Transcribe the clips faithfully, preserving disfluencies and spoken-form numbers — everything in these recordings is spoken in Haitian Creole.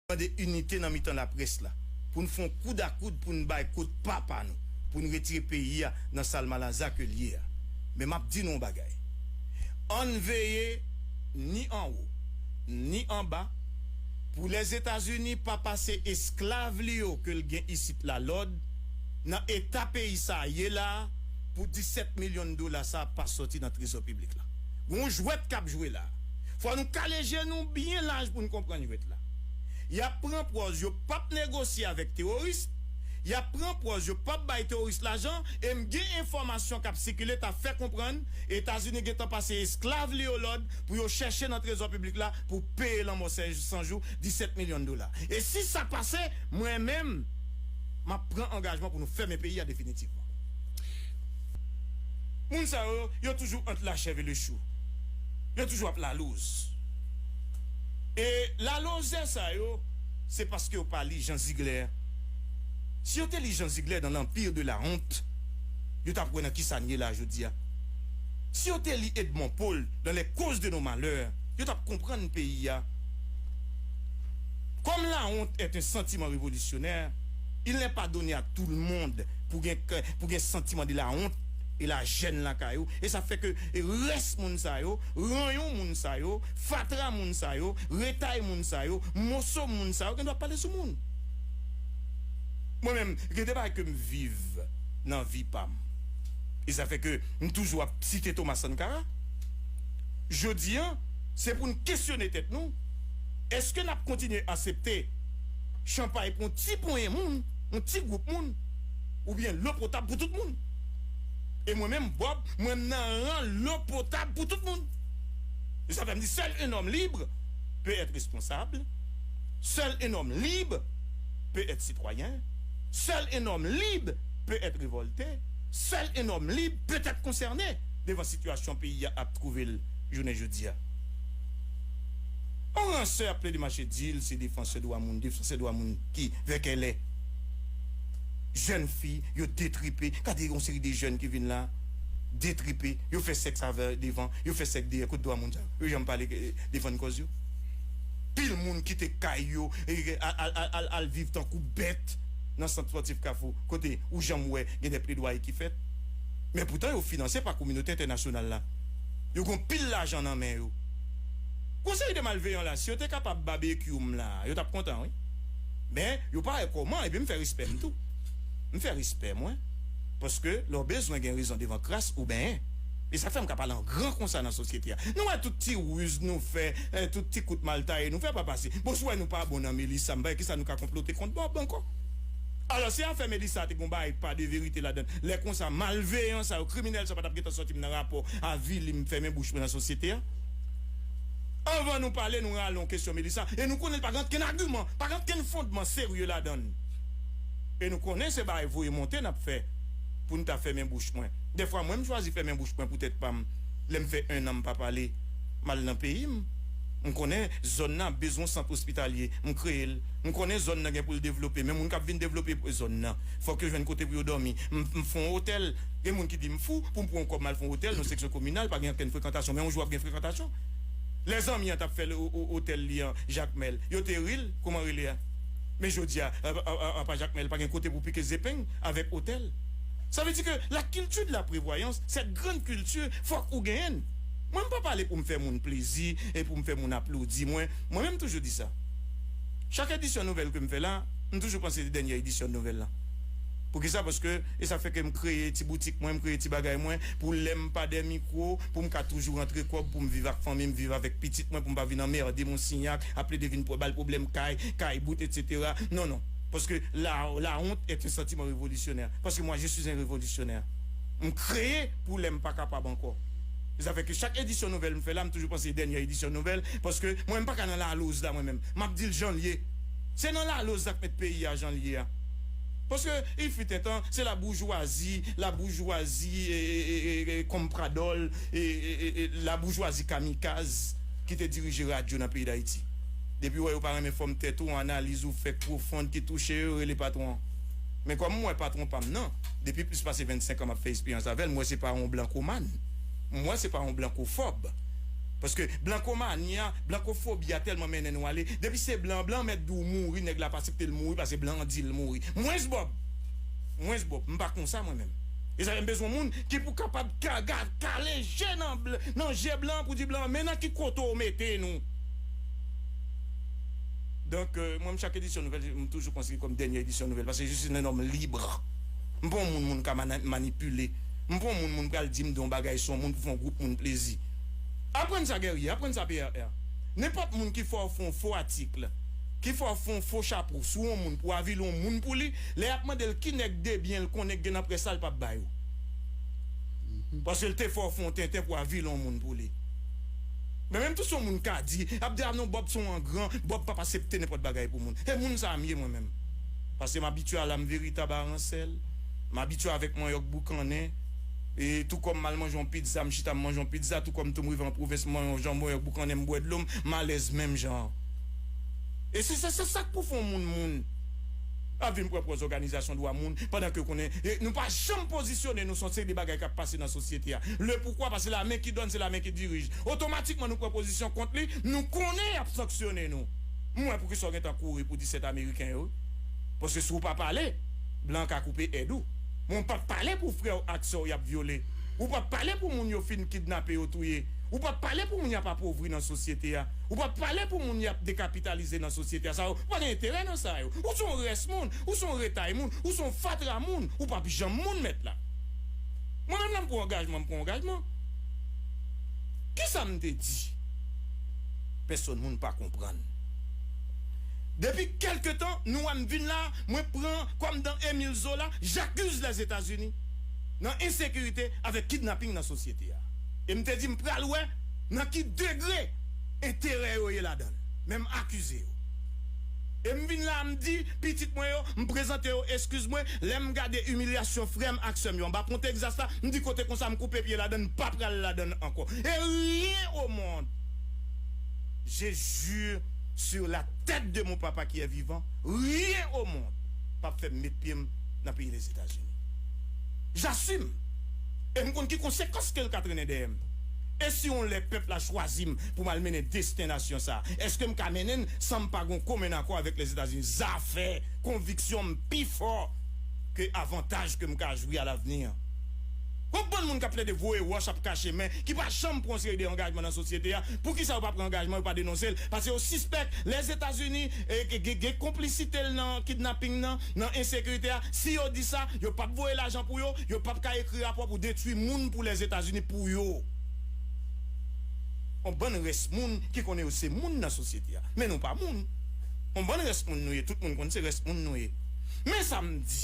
mande inite nan mitan laprès la, pou n fè yon koud a koud pou n bay kout pa pa nou, pou n retire peyi a nan sal malaza ke l ye a. Men m ap di nou yon bagay. Ann veye ni anwo, ni anba, pou Lèzetazini pa pase esklav li yo ke l gen isit la lòd nan eta peyi sa a ye la a, pou disèt milyon dola sa a pa sòti nan trezò piblik la. Gon jwèt k ap jwe la. Fò nou kale je nou byen laj pou n konprann jwèt la. Y ap pran pòz yo p ap negosye avèk teworis, y ap pran pòz yo p ap bay teworis lajan, e m gen enfòmasyon k ap sikile t ap fè konprann Etazini gentan pase esklav li yo lòd pou yo chèche nan trezò piblik la pou peye lanmò Serge Sanjou disèt milyon dola. E si sa pase, mwen menm, m ap pran angajman pou nou fèmen peyi a definitivman. Moun sa yo, yo toujou ant lachèv e lechou. Yo toujou ap laloz. E lalozè sa yo, se paske yo pa li Jean Ziegler. Si yo te li Jean Ziegler dans l'Empire de la honte, yo t ap wè nan kisa n ye la jodi a. Si yo te li Edmond Paul dans Les causes de nos malheurs, yo t ap konprann peyi a. Comme la honte est un sentiment révolutionnaire, il n'est pas donné à tout le monde pou gen, pou gen santiman de la honte e la jèn lakay ou. E sa fè ke rès moun sa yo, ranyon moun sa yo, fatra moun sa yo, retay moun sa yo, moso moun sa yo, gen dwa pale sou moun. Mwen menm, gen de bagay ke m viv nan vi pa m. E sa fè ke m toujou ap site Thomas Sankara. Jodi a, se pou n kesyone tèt nou, èske n ap kontinye aksepte chanpay pou yon ti ponyen moun, yon ti gwoup moun, oubyen lo potab pou tout moun? E mwen menm, Bob, mwen nan ran lo potab pou tout moun. E sa fè m di, seul un homme libre peut être responsable, seul un homme libre peut être citoyen, seul un homme libre peut être révolté, seul un homme libre peut être concerné devan sitiyasyon peyi a ap twouve l jounen jodi a. Yon ransè ap plede mache di l se defansè dwa moun, defansè dwa moun ki vè kèlè. Jèn fi, yo detripe. Gade yon seri de jèn ki vin la, detripe. Yo fè sèks avè devan, yo fè sèks dèyè. Kote dwa moun sa yo? Yo janm pale, eh, defann kòz yo? Pil moun kite kay yo, e, al, al, al, al, al viv tankou bèt nan sant spòtif Kafou, kote ou janm wè gen de pledwaye ki fèt. Men poutan, yo finanse pa kominote entènasyonal la. Yo gon pil lajan nan men yo. Gon seri de malveyan la, si yo te kapab babekyou m la, yo t ap kontan, wi. Men, yo pa wè kòman, epi m fè respè m tou. M fè respè mwen. Paske, lè w bezwen gen rezon devan kras, ou benyen. E sa fè m ka pale an gran konsa nan sosyete a. Nou wè tout ti riz nou fè, eh, tout ti kout mal taye nou fè pa pase. Bon, si w wè nou pa bon nan Melissa, m pa wè kisa nou ka konplote kont Bob ankò. Alò, si afè Melissa te gon bagay pa de verite ladan l, lè konsa, malveyan sa yo, kriminèl sa yo pa t ap gentan sòti m nan rapò, avili m, fèmen bouch mwen nan sosyete a. Anvan nou pale, nou rale yon kesyon Melissa, e nou konnen l pa gen okenn agiman, pa gen okenn fondman serye ladan l. E nou konnen se bagay voye monte n ap fè pou n ta fèmen bouch mwen. Dèfwa, mwen, m chwazi fèmen bouch mwen pou tèt pa m. Lè m fè ennan m pa pale, m al nan peyi m. M konnen zòn nan ap bezwen yon sant ospitalye, m kreye l. M konnen zòn nan gen pou l devlope, men moun k ap vin devlope zòn nan, fòk yo jwenn kote pou yo dòmi. M, m fè yon otèl. Gen moun ki di m fou pou m pran yon kòb m al fè yon otèl nan seksyon kominal, pa gen okenn frekantasyon. Men yon jou ap gen frekantasyon. Lè zanmi an t ap fè l o-, o-, otèl li an Jakmèl, yo te ri l, kòman rele a? Men jodi a, a, a, a, apa Jakmèl pa gen kote pou pike zepeng avèk otèl. Sa vle di ke la kilti de la prevwayans, cette grande culture, fòk ou genyen l. Mwen, m pa pale pou m fè moun plezi e pou m fè moun aplodi mwen. Mwen menm, m toujou di sa. Chak edisyon nouvèl ke m fè la, m toujou panse se dènye edisyon nouvèl la. Poukisa? Paske, e sa fè ke m kreye ti boutik mwen, m kreye ti bagay mwen, pou lè m pa dèyè mikwo, pou m ka toujou rantre kòb, pou m viv ak fanmi m, viv avèk pitit mwen, pou m pa vin anmède Monsignac, ap plede vin pou, ba l pwoblèm kay, kay bout, etsetera. Non, non. Paske la, la honte est un sentiment révolutionnaire. Parce que moi, je suis un révolutionnaire. M kreye pou lè m pa kapab ankò. E sa fè ke chak edisyon nouvèl m fè la, m toujou panse dènye edisyon nouvèl, paske mwen, m pa ka nan laloz la, mwen menm. M ap di l jan l ye. Se nan laloz la k met peyi a jan l ye a. Paske, il fut un temps, se la boujwazi, la boujwazi, e, e, e, e, e, konpradòl, e, e, e, e, la boujwazi kamikaz ki te dirije radyo nan peyi Dayiti. Depi w wè yo pa renmen fòm tèt ou, analiz ou fè k pwofon ki touche yo, rele patwon an. Men kòm m wè patwon pa m nan, depi plis pase vennsenk an m ap fè esperyans avè l, m wè se pa yon blankoman. M wè se pa yon blankofòb. Paske blankomani a, blankofobi a tèlman mennen nou ale. Depi se blan, blan mèt di w mouri, nèg la pa aksepte l mouri, paske blan an di l mouri. Mwens Bòb! Mwens Bòb! M pa konsa mwen menm. E sa fè m bezwen moun ki pou kapab ka, ka, kale je nan, bl- nan je blan pou di blan, men nan ki kote w mete nou. Donk, euh, mwen, chak edisyon nouvèl, m toujou konsidere kòm dènye edisyon nouvèl, paske je suis un homme libre. M pa yon moun moun ka mana- manipile. M pa yon moun moun pral di m de yon bagay sou yon moun pou fè yon gwoup moun plezi. Aprann sa, Guerrier, aprann sa, P R R. Nenpòt moun ki fè w fè yon fo atik, ki fè w fè yon fo chapo sou yon moun pou avili yon moun pou li, lè y ap mande l ki nèg debyen l konnen k gen nan près la, l p ap ba yo. Paske l te fè w fè yon tenten pou avili yon moun pou li. Men menm tou se yon moun ka di, ap di, "A non, Bòb se yon gran, Bòb p ap aksepte nenpòt bagay pou moun." E moun sa a m ye mwen menm. Paske m abitye a la m veritab a ransèl. M abitye avèk manyòk boukannen. E tou kòm m al manje yon pizza, m chita m manje yon pizza, tou kòm tou m rive an pwovens, m manje yon janbon, manyòk boukannen, m bwè dlo, m, m alèz menm jan an. E se, se, se sa k pou fè yon moun moun. Ap vin pran pòz òganizasyon dwa moun, pandan ke konnen, e nou pa janm pozisyone nou sou yon seri de bagay k ap pase nan sosyete a. Le poukwa, paske la men ki dòne, se la men ki dirije. Otomatikman, nou pran pozisyon kont li, nou konnen y ap sanksyone nou. M wè poukisa w gentan kouri pou disèt Ameriken yo. Paske si w pa pale, blan ka koupe èd ou. Men w p ap pale pou frè w ak sè w y ap vyole. Ou p ap pale pou moun yo fin kidnape yo touye. Ou p ap pale pou moun y ap apovri nan sosyete a. Ou p ap pale pou moun y ap dekapitalize nan sosyete a. Sa yo, ou pa gen enterè nan sa yo. Ou se yon rès moun, ou se yon retay moun, ou se yon fatra moun, ou p ap janm moun mèt la. Mwen menm lè m pran angajman, m pran angajman. Kisa m te di? Pèsonn moun pa konprann. Depi kèlke tan, nou wè m vin la, mwen pran kòm dans Émile Zola, j'accuse les États-Unis nan ensekirite avèk kidnaping nan sosyete a. E m te di m pral wè nan ki degre enterè yo ye ladan l. Men m akize yo. E m vin la, m di pitit mwen yo, m prezante yo eskiz mwen, lè m gade imilyasyon frè m ak sè m yo anba pon Tegzas la, m di kote konsa m koupe pye ladan l, m pa pral ladan l ankò. Et rien au monde, je jure sur la tête de mon papa qui est vivant, rien au monde p ap fè m met pye m nan peyi Lèzetazini. J'assume. E m konn ki konsekans ke l ka trennen dèyè m. E si yon lè pèp la chwazi m pou m al mennen desten nasyon sa a, èske m ka mennen l san m pa gen yon komen akò avèk Lèzetazini? Zafè konviksyon m pi fò ke avantaj ke m ka jwi alavni an. Gon bann moun k ap plede voye wòch, ap kache men, ki pa janm pran yon seri de angajman nan sosyete a. Poukisa yo pa pran angajman, yo pa denonse l? Paske yo sispèk Lèzetazini, e, gen, gen konplisite l nan kidnaping nan, nan ensekirite a. Si yo di sa, yo p ap voye lajan pou yo, yo p ap ka ekri rapò pou detwi moun pou Lèzetazini pou yo. On bann rès moun ki konnen yo se moun nan sosyete a. Men nou pa moun. On bann rès moun nou ye, tout moun konn se rès moun nou ye. Men sa m di.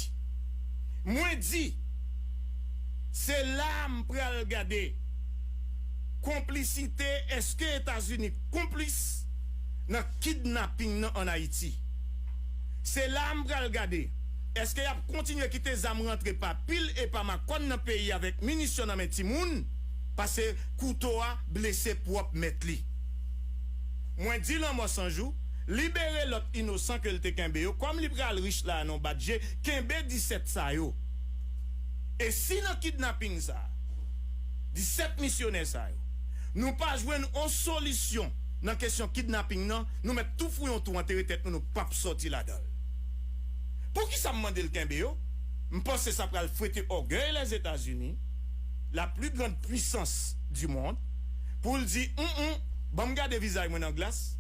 Mwen di, se la a m pral gade konplisite, èske Etazini konplis nan kidnaping nan ann Ayiti? Se la a m pral gade, èske y ap kontinye kite zam rantre pa pil e pa makòn nan peyi avèk minisyon nan men timoun? Pase kouto a blese pwòp mèt li. Mwen di Lanmò San Jou, libere lòt inosan ke l te kenbe yo, kòm li pral rich la a nan yon bat je, kenbe disèt sa yo. E si nan kidnaping sa a, disèt misyonè sa yo, nou pa jwenn on solisyon nan kesyon kidnaping nan, nou mèt tou fouye yon twou antere tèt nou, nou p ap sòti ladan l. Poukisa m mande l kenbe yo? M panse sa pral fwete ògèy Lèzetazini, la plus grande puissance du monde, pou l di, "Hum, hum, ban m gade vizaj mwen nan glas.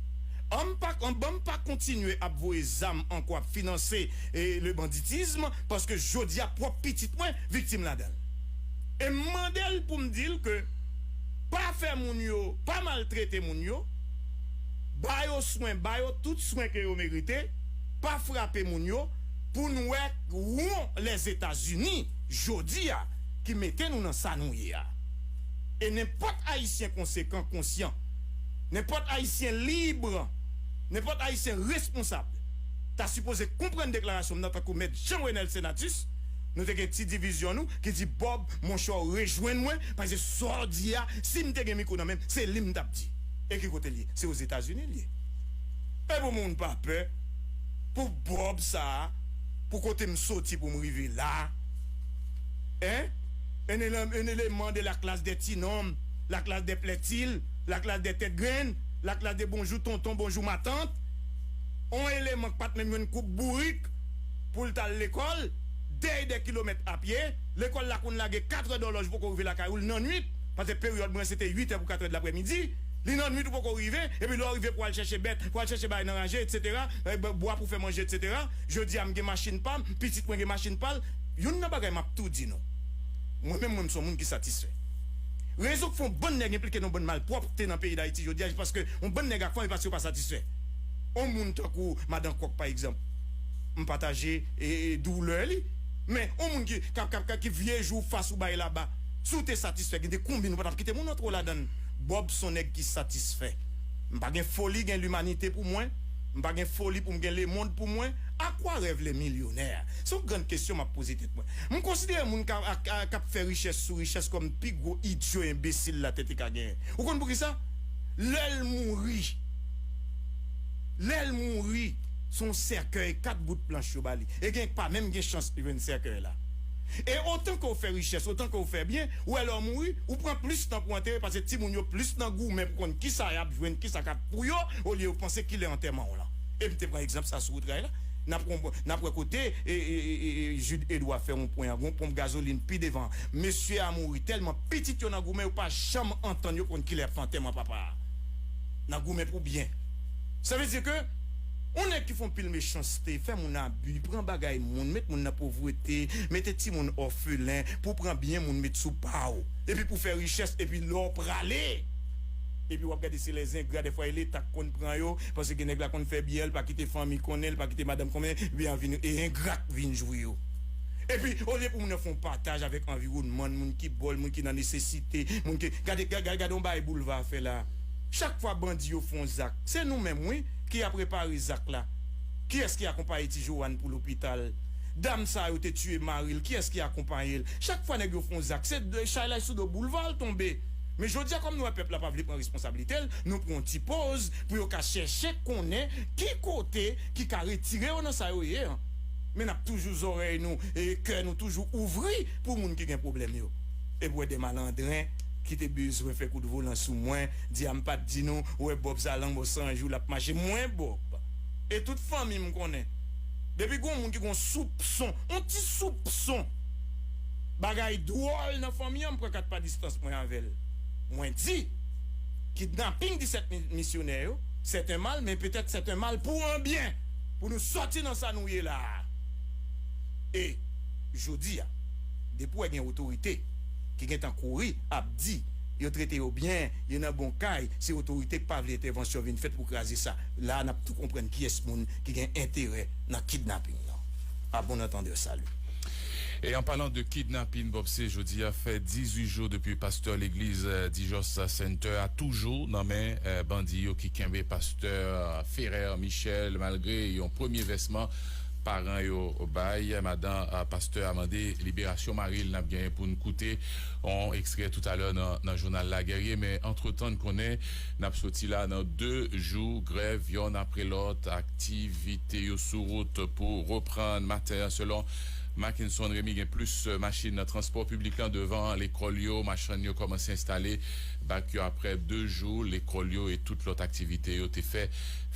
An m pa, an, ban m pa kontinye ap voye zam ankò, ap finanse, e, le banditisme, paske jodi a pwòp pitit mwen viktim ladan l." E m mande l pou m di l ke pa fè moun yo, pa maltrete moun yo, ba yo swen, ba yo tout swen ke yo merite, pa frape moun yo, pou n wè won Lèzetazini jodi a ki mete nou nan sa nou ye a. E nenpòt Ayisyen konsekan, konsyan, nenpòt Ayisyen lib, nenpòt Ayisyen responsab ta sipoze konprann deklarasyon m nan tankou Mèt Jean Renel Senatus, nou te gen ti divizyon nou ki di, "Bòb, monchè, w rejwenn mwen, paske sa w di a, si m te gen mikwo nan men m, se li m t ap di." E ki kote l ye? Se Ozetazini l ye. E pou moun pa pè, pou Bòb sa a, pou kote m soti pou m rive la, en? Un élé-, un élément de la classe des petits noms, la classe des plaitilles, Laklas dè tèt grenn, laklas de bonjou tonton, bonjou matant. On eleman k pa t menm jwenn koup bourik pou l t al lekòl, dèy dè kilomèt a pye, lekòl la konn lage katrè dòlòj, ou poko rive lakay ou, l nan nwit, paske peryòd mwen se te uit è pou katrè de laprèmidi, li nan nwit ou poko rive, epi lè w rive pou al chèche bèt, pou al chèche bagay nan raje, etsetera, eh, bwa pou fè manje, etsetera. Jodi a m gen machin pa m, pitit mwen gen machin pa l. Youn nan bagay m ap tou di nou, mwen menm mwen m se yon moun ki satisfè. Rezon k fè yon bann nèg enplike nan yon bann malpwòpte nan peyi Dayiti jodi a, se paske yon bann nèg ak fanmi pa si yo pa satisfè. Yon moun tankou Madan Kòk, pa egzanp, m pataje, e, e, doulè li. Men, yon moun ki, k ap, k ap, k ap, ki vye jou fas ou bay laba. Si w te satisfè, gen de konbyen nou pa t ap kite moun antre w ladan l. Bòb se yon nèg ki satisfè. M pa gen foli gen limanite pou mwen. M pa gen foli pou m gen lemonn pou mwen. À quoi rêvent les millionnaires? Se yon grann kesyon m ap poze tèt mwen. M konsidere moun k ap, k ap, k ap fè richès sou richès kòm pi gwo idyo enbesil latè te ka genyen. Ou konn poukisa? Lè l mouri, lè l mouri, se yon sèkèy kat bout planch yo ba li. E gen k pa menm gen chans jwenn sèkèy la. E otan ke w fè richès, otan ke w fè byen, ou wè lè w mouri, ou pran plis tan pou w antere, paske timoun yo plis nan goumen pou konn kisa y ap jwenn, kisa k ap pou yo, olye yo panse kilè antèman w lan. E m te pran egzanp sa sou wout ray la. N ap, n ap wè kote, e, e, e, e, e, Jude Edouard fè yon pwen an, gon ponp gazolin pi devan. Mesye a mouri tèlman pitit yo nan goumen, yo pa janm antann yo pou konn kilè y ap fè antèman papa a. Nan goumen pou byen. Sa vle di ke yon nèg ki fè yon pil mechanste, fè moun abi, pran bagay moun, met moun nan povrete, mete timoun òfelen, pou pran byen moun met sou pa w. Epi pou fè richès, epi lè w prale. Epi w ap gade se lèzengra, dèfwa e Leta k konn pran yo, paske nèg la konn fè byen, l pa kite fanmi konnen, l pa kite madanm konnen, epi a vin, e engra k vin jwi yo. Epi, olye pou moun nan fè yon pataj avèk anviwònman l, moun ki ba w l, moun ki nan nesesite, moun ki, gade, gade, gade, gade yon bagay Boulva fè la. Chak fwa bandi yo fè yon zak, se nou menm, wi, ki ap repare zak la. Kiyès ki akonpaye ti Joanne pou lopital? Dam sa yo te tiye mari l, kiyès ki akonpaye l? Chak fwa nèg yo fè yon zak, se de chay la sou do Boulva l tonbe. Men jodi a, kòm nou wè pèp la pa vle pran responsablite l, nou pran yon ti poz pou yo ka chèche konnen ki kote ki ka retire yo nan sa yo ye an. Men n ap toujou zòrèy nou e kè nou toujou ouvri pou moun ki gen pwoblèm yo. Epi w wè de malandren ki te bezwen fè kout volan sou mwen, di a m pa t di nou, ou wè Bòb sa lanmò san jou l ap mache, mwen Bòb. E tout fanmi m konnen. Depi gon moun ki gon soupson, yon ti soupson, bagay dwòl nan fanmi an, m pran kat pa distans mwen avè l. Mwen di, kidnaping disèt mi-, misyonè yo, c'est un mal, men petèt c'est un mal pour un bien, pou nou sòti nan sa nou ye la a. E, jodi a, depi w wè gen otorite ki gentan kouri ap di yo trete yo byen, yo nan bon kay, se otorite k pa vle entèvansyon vin fèt pou kraze sa. La a, n ap tou konprann kiyès moun ki gen enterè nan kidnaping nan. À bon entendeur, salut. Et en parlant de kidnapping, Bob, se jodi a fè dizuit jou depi pastè legliz, euh, Dijòs Center a toujou nan men, euh, bandi yo ki kenbe pastè, euh, Ferrer Michel, malgre yon premye vèsman paran yo bay. Madan, euh, pastè a mande liberasyon mari l. N ap genyen pou n koute yon ekstrè toutalè nan, nan jounal la, Guerrier, men antretan, n konnen n ap soti la nan de jou grèv, yonn apre lòt, aktivite yo sou wout pou reprann maten an. Selon Mackinson Remy, gen plis, euh, machin nan transpò piblik lan devan lekòl yo, machann yo kòmanse enstale bak yo apre de jou lekòl yo e tout lòt aktivite yo te fè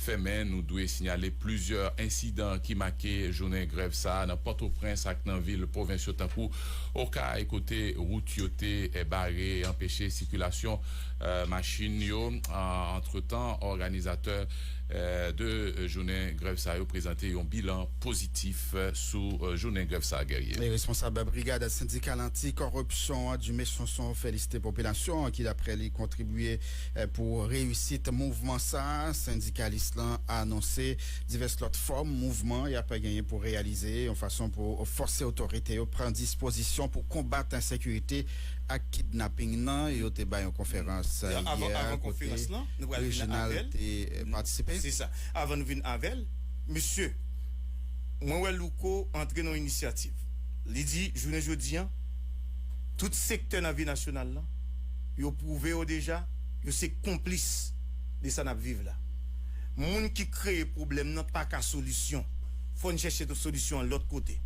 fèmen. Nou dwe sinyale plizyè ensidan ki make jounen grèv sa a nan Pòtoprens ak nan vil pwovens yo, tankou Okay, kote wout yo te, eh, bare, anpeche sikilasyon, eh, machin yo. An, antretan, òganizatè, eh, de jounen grèv sa yo prezante yon bilan pozitif, eh, sou, eh, jounen grèv sa a, Guerrier. E responsab brigad sendikal anti-kòripsyon an, Dumé Sonson, felisite popilasyon an ki, daprè li, kontribye, eh, pou reyisit mouvman sa a. Sendikalis lan anonse divès lòt fòm mouvman y ap genyen pou reyalize yon fason pou fòse otorite yo pran dispozisyon pou konbat ensekirite ak kidnaping nan. Yo te bay yon konferans, eh, yè, kote Reginald te, eh, patisipe. Se sa. Avan nou vin avè l, mesye, mwen wè Louko antre nan yon inisyativ. Li di, jounen jodi an, tout sektè nan vi nasyonal lan, yo pwouve yo deja, yo se konplis de sa n ap viv la. Moun ki kreye pwoblèm nan pa ka solisyon. Fò n chèche solisyon an lòt kote.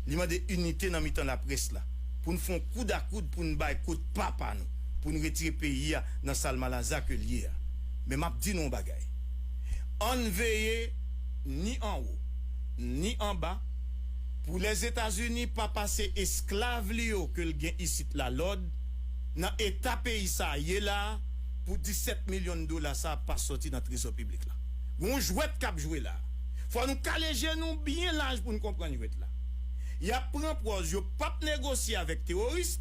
Li mande inite nan mitan laprès la, pou n fè yon koud a koud, pou n bay kout pa pa nou. pou n retire peyi a nan sal malaza ke l ye a. Men m ap di nou yon bagay. Ann veye ni anwo, ni anba, pou Lèzetazini pa pase esklav li yo ke l gen isit la lòd nan eta peyi sa a ye la a, pou disèt milyon dola sa a pa sòti nan trezò piblik la. Gon jwèt k ap jwe la. Fò nou kale je nou byen laj pou n konprann jwèt la. Y ap pran pòz yo p ap negosye avèk teworis,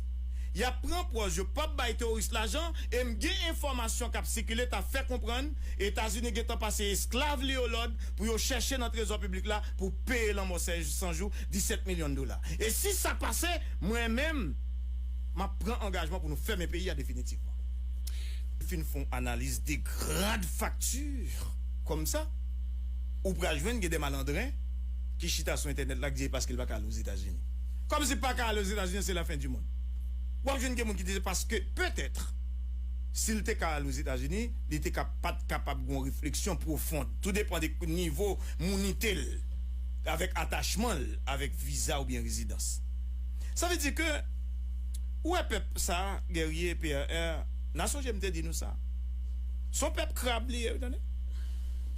y ap pran pòz yo p ap bay teworis lajan, e m gen enfòmasyon k ap sikile t ap fè konprann Etazini gentan pase esklav li yo lòd pou yo chèche nan trezò piblik la pou peye lanmò Serge Sanjou disèt milyon dola. E si sa pase, mwen menm, m ap pran angajman pou nou fèmen peyi a definitivman. Fin fè yon analiz de grande facture kòmsa, ou pral jwenn gen de malandren ki chita sou entènèt la ki di se paske l pa ka al Ozetazini. Kòmsi pa ka al Ozetazini se lafen di mond. W ap jwenn gen moun ki di se paske, petèt, si l te ka al Ozetazini, li te ka pa t kapab gen yon refleksyon pwofon. Tou depann de nivo mounite l, avèk atachman l avèk viza oubyen rezidans. Sa vle di ke, ou wè pèp sa, Guerrier, P R R, n a sonje m te di nou sa. Se yon pèp krab li ye, ou tande?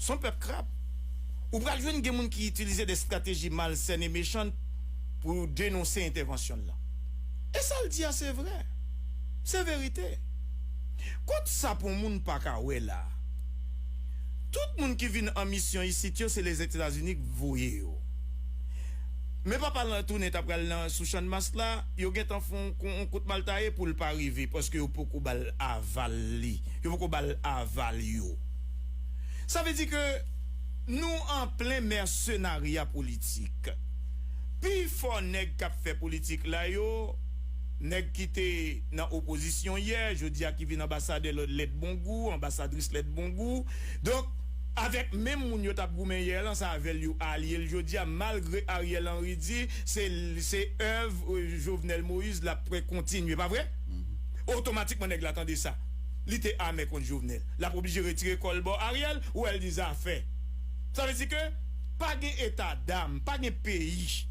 Se yon pèp krab. Ou pral jwenn gen moun ki itilize de estrateji malsèn e mechan pou denonse entèvansyon l lan. E sa l di a, se vrè. Se verite. Kot sa pou moun pa ka wè la? Tout moun ki vin an misyon isit yo, se Lèzetazini k voye yo. Men papa l tounen t ap pral nan, sou Channmas la, yo gentan fè yon, yon kout maltaye pou l pa rive, paske yo poko ba l aval li. Yo poko ba l aval yo. Sa vle di ke nou an plen mèsenarya politik. Pifò nèg k ap fè politik la yo, nèg ki te nan opozisyon yè, jodi a ki vin anbasadè lè, lèt bon gou, anbasadris lèt bon gou. Donk, avèk menm moun yo t ap goumen yè lan, se avè l yo alye l jodi a, malgre Ariel Henry di se, se èv, euh, Jovenel Moïse l ap kontinye, pa vre? Otomatikman, nèg la tande sa. Li te amè kont Jovenel. L ap oblije retire kò l bò Ariel, ou wè l di zafè. Sa vle di ke pa gen eta dam, pa gen peyi.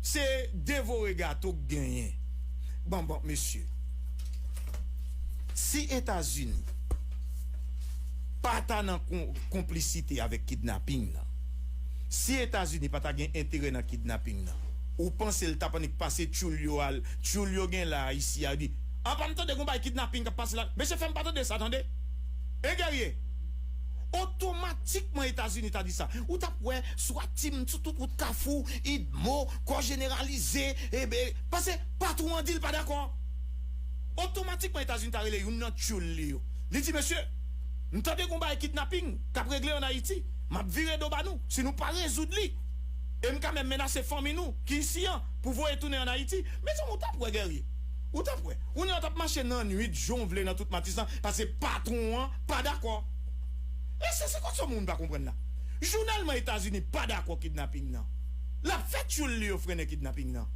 Se devore gato k genyen. Bon, bon, mesye. Si Etazini pa ta nan kon-, konplisite avèk kidnaping nan, si Etazini pa ta gen enterè nan kidnaping nan, ou panse l t ap annik pase tchoul yo al, tchoul yo gen la isi a, di, "Apa m tande gon bagay kidnaping k ap pase la?" Mesye, fè m pa tande sa, tande. E Guerrier, otomatikman Etazini ta di sa. Ou t ap wè, swa tim sou tout wout Kafou, idmo, kò jeneralize, e, e, paske patwon an di l pa dakò. Otomatikman Etazini ta rele youn nan tchoul li yo. Li di, "Mesye, m tande gon bagay kidnaping k ap regle ann Ayiti. M ap vire do ba nou si nou pa rezoud li. E m ka menm menase fanmi nou ki isi an pou voye tounen ann Ayiti." Mezanmi, ou t ap wè, Guerrier. Ou t ap wè. Kounye a w t ap mache nan nwit, jan w vle, nan tout Matisan, paske patwon an pa dakò. E se, se kòman moun pa konprann la. Jounèlman Etazini pa dakò kidnaping nan. L ap fè tchoul li yo frennen kidnaping nan.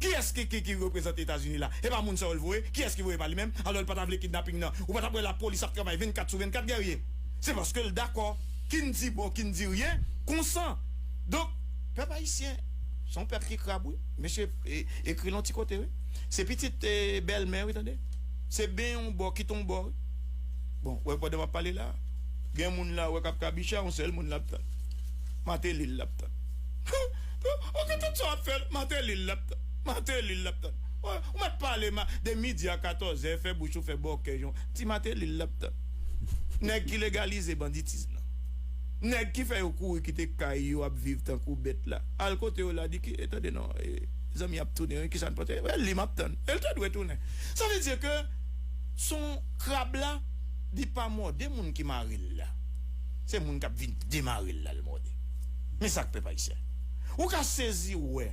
Kiyès ki, ki, ki reprezante Etazini la? E pa moun sa yo l voye? Kiyès ki voye pa li menm? Alò l pa ta vle kidnaping nan. Ou pa t ap wè lapolis ap travay vennkat sou vennkat, Guerrier. Se paske l dakò. Ki n di bon, ki n di ryen, konsa. Donk, pèp ayisyen, se yon pèp ki krab, wi. Mesye, e, ekri l yon ti kote, wi. Se pitit, e, bèlmè, wi, tande. Se benyen yon bò, kite yon bò, wi. Bon, wè, pandan m ap pale la, gen moun la, wè, k ap kabicha, yon sèl moun l ap tann. Mateli l ap tann. Ou gen tout sa w ap fè, Mateli l ap tann. Mateli l ap tann. Ou, ou mèt pale ma-, de midi a katòzè, fè bouch ou fè bòkè, yon ti Mateli l ap tann. Nèg ki legalize banditis lan. Nèg ki fè yo kouri kite kay yo ap viv tankou bèt la. Al kote yo la, di ki, e, tande non, e, zanmi ap tounen, wi, kisa n pote? E li m ap tann. E l te dwe tounen. Sa vle di ke se yon krab la, li pa mòde moun ki mare l la. Se moun k ap vin demare l la l mòde. Men sa k pèp ayisyen. Ou ka sezi wè.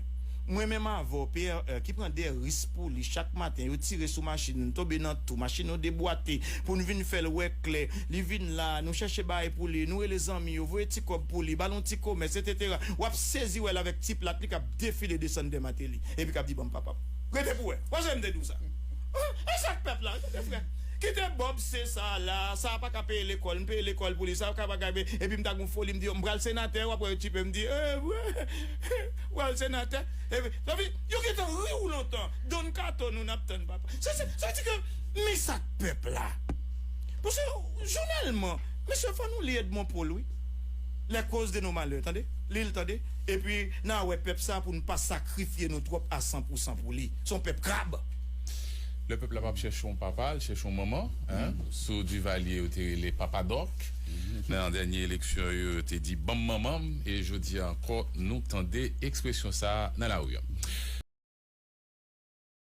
Mwen menm avè w, P R R, ki pran de risk pou li chak maten, yo tire sou machin, tonbe nan tou, machin yo debwate, pou n vin fè l wè klè. Li vin la, nou chèche bagay pou li, nou rele zanmi yo, voye ti kòb pou li, ba l yon ti komès, etsetera. W ap sezi wè l avèk ti plat li k ap defile desann dè Mateli, epi k ap di, "Ban m papa m." Rete pou wè. W ap wè m te di w sa. E sa k pèp la, rete frè. Kite Bob se sa la, sa pa ka peye lekòl, m peye lekòl pou li, sa ka pa ka peye, epi m ta gon foli, m di, "M pral senatè," w ap wè yo tchipe m, di, "E, vre, w pral senatè?" Epi, zanmi, yo gentan ri w lontan. Don Kato nou n ap tann, papa. Se, se, sa vle di ke Men sa k pèp la. Paske, jounèlman, mesye, fò nou li Edmond Paul, wi. Les causes de nos malheurs, tande? Li l, tande? Epi, n a wè pèp sa pou n pa sakrifye nou twòp a san pou san pou li. Se yon pèp krab. Le pèp la p ap chèche yon papa, l chèche yon manman. Sou Duvalier, yo te rele Papa Dòk. Nan dènye eleksyon yo, yo te di ban m manman m. E jodi a ankò, nou tande ekspresyon sa a nan lari a.